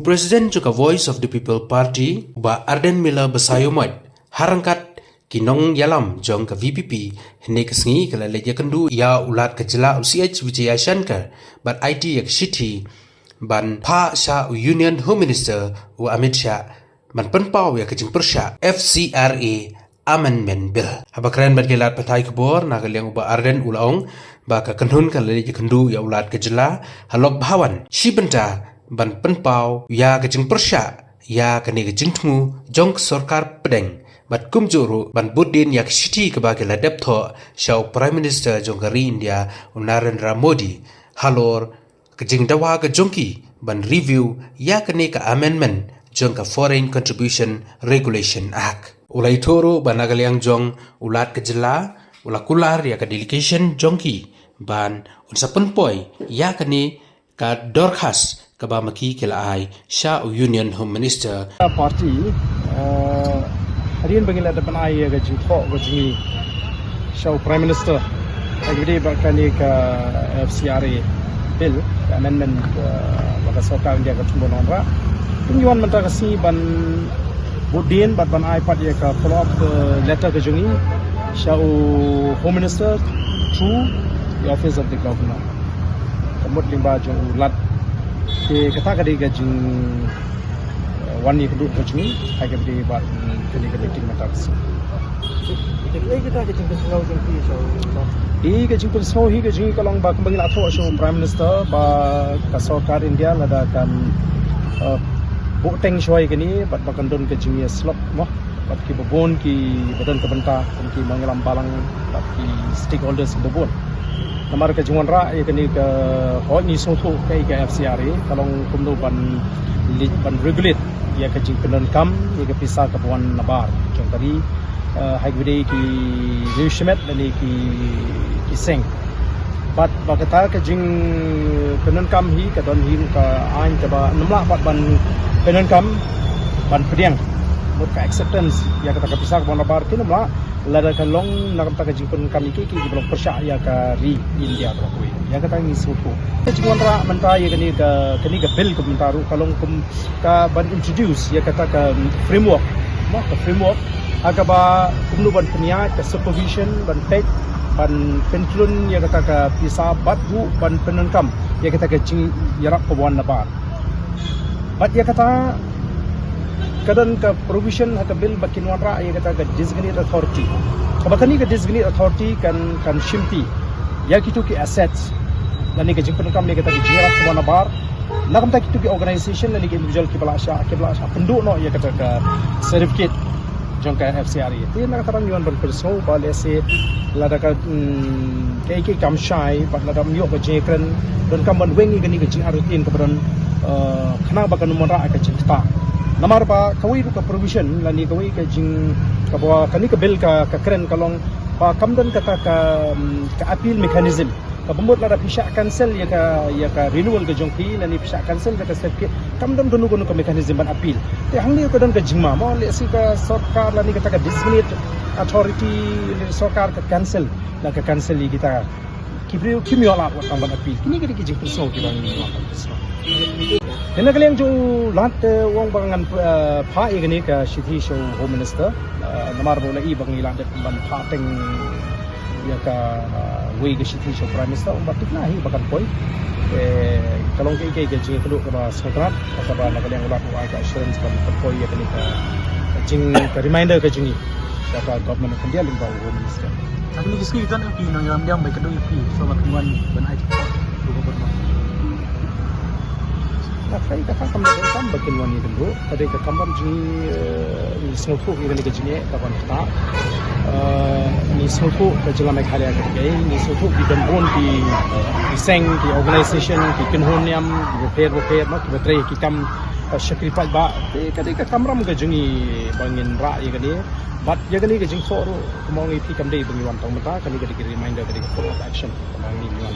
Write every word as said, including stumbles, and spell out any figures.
President jong ka Voice of the People Party, Bah Ardent Miller Basaiawmoit, ha ryngkat ki nongïalam jong ka V P P, hynne ka sngi ka la leit ïakynduh ïa u Lat ka jylla u C H Vijayashankar, bad aiti ïa ka shithi ban phah sha u Union Home Minister u Amit Shah, ban pynpaw ïa ka jingpyrshah F C R A Amendment Bill. Haba kren bad ki lad pathai khubor, na ka liang u Bah Ardent u la ong ba ka kynhun ka la leit ïakynduh ïa u Lat ka jylla ha Lok Bhawan, shi bynta ban pynpaw ïa ka jingpyrshah ïa kane ka jingthmu jong ka sorkar pdeng, bad kumjuh ruh ban bud dien ïa ka shithi kaba ki la dep thoh sha u Prime Minister jong ka ri India, u Narendra Modi, halor ka jingdawa ka jong ki ban review ïa kane ka amendment jong ka Foreign Contribution Regulation Act. U la ïathuh ruh ba na ka liang jong u Lat ka jylla u la kular ïa ka delegation jong ki ban un sa pynpoi ïa kane ka dorkhas kaba ma ki ki la ai sha u Union Home Minister. Party, eh, hadien ba ngi la dep ban ai ïa ka jingthoh ka jong ngi sha u Prime Minister, ha kaba ïadei bad kane ka F C R A Bill, ka amendment, eh, ba ka sorkar India ka thmu ban wanrah. Ngi wan mynta ka sngi ban bud dien bad ban ai pat ïa ka follow up, eh, letter ka jong ngi sha u Home Minister through the Office of the Governor. Ka mut lyngba jong u Lat. Te kata ka dei ka jing, eh, wan ïakynduh ka jong ngi ha kaba ïadei bad, mm, kane ka meeting mynta ka sngi. Te kaei kata ka jingpynsngew jong phi sha u Lat? Ïa ka jingpynsngew hi ka jong ngi ka long ba kumba ngi la thoh sha u Prime Minister ba ka sorkar India lada kan, eh, buhteng shuwa ïa kane bad ba kan don ka jingïasyllok mo bad kiba bun kiba don ka bynta, kum ki nongïalam balang bad ki stakeholders kiba bun. Namar ka jingwanrah ïa kane ka, hooid ngi sngewthuh kaei ka F C R A, ka long kumno ban li-, ban regulate ïa ka jingpyndonkam ïa ka pisa kaba wan nabar jong ka ri, eh, ha kaba ïadei ki riewshimet lane ki, ki seng. Bad ba kata ka jingpyndonkam hi ka don hi ka aiñ kaba ym lah pat ban pyndonkam ban pdiang. Mut ka acceptance ïa kata ka pisa kaba wan nabar kin ym lah lada ka long na ka bynta ka jingpyndonkam ïa ki, ki, kiba long pyrshah ïa ka ri India kaba kawei. Ïa kata ngi sngewthuh. Ka jingwanrah mynta ïa kane ka, kane ka bill ka mynta ruh ka long kum ka ban introduce ïa kata ka framework, mo, ka framework ha kaba kumno ban pynïaid ka supervision, ban peit, ban pynthlun ïa kata ka pisa bad ruh ban pyndonkam ïa kata ka jingïarap kaba wan nabar. Bad ïa kata ka don ka provision ha ka bill ba kin wanrah ïa kata ka designated authority. Kaba kane ka designated authority kan, kan shimti ïa kito ki assets lane ka jingpyndonkam ïa kata ka jingïarap kaba wan nabar na ka bynta kito ki organisation lane ki individual kiba la shah, kiba la shah pynduh noh ïa kata ka certificate jong ka F C R A. Te na kata ngi wan ban pynsngew ba lehse lada ka, mm, kaei kaei kam shai bad lada ym ïoh ka jingkren, donkam ban weng ïa kane ka jingartatien kaba don, eh, khnang ba kan ym wanrah ka jingktah. Namar ba kawei ruh ka provision lane kawei ka jing, kaba kane ka bill ka, ka kren ka long ba kam don kata ka, mm, ka appeal mechanism. Kaba mut lada phi shah cancel ïa ka, ïa ka renewal ka jong phi, lane phi shah cancel ïa ka certificate, kam don kano kano ka mechanism ban appeal. Te hangne ka don ka jingma, mo, lehse ka sorkar lane kata ka designate authority, lane sorkar ka cancel, la ka cancel ïa kita. Ki briew kim ïoh lad wat tang ban appeal. Kine ki dei ki jingpynsngew kiba ngi ïoh lad ban pynsngew. Te na ka liang jong u Lat, eh, u ong ba ngan, eh, phah ïa kane ka shithi sha u Home Minister, eh, namar ba u la ïohi ba ngi la dep ban phah teng ïa ka, ah, wei ka shithi sha u Prime Minister, um ba thikna hi ba kan poi. Te ka long kaei kaei ka jingïakynduh kaba sngewtynnat, kaba na ka liang u Lat u ai ka assurance ban pynpoi ïa kane ka jing, ka reminder ka jong ngi sha ka Government of India lyngba u Home Minister. Kane ka sngi don M P nongïalam ba ïakynduh ïa phi, so ba kin wan ban ai support to government. Nga tharai kata kam dei kam ba kin wan ïakynduh, ka dei ka kamram jong ngi, eh, ngi sngewthuh ïa kane ka jingeh ka ban ktah. Eh, ngi sngewthuh ka jylla Meghalaya ka dei, ngi sngewthuh ki don bun ki, ki seng, ki organisation, ki kynhun niam, ki bapher bapher, no, kiba trei ki kam, eh, shakri paidbah. Te ka dei ka kamram ka jong ngi ba ngin rah ïa kane. Bad ïa kane ka jingthoh ruh kumba ong ïa phi kam dei ba ngi wan tang mynta, kane ka dei ka reminder, ka dei ka follow up action. Kaba ngi wan.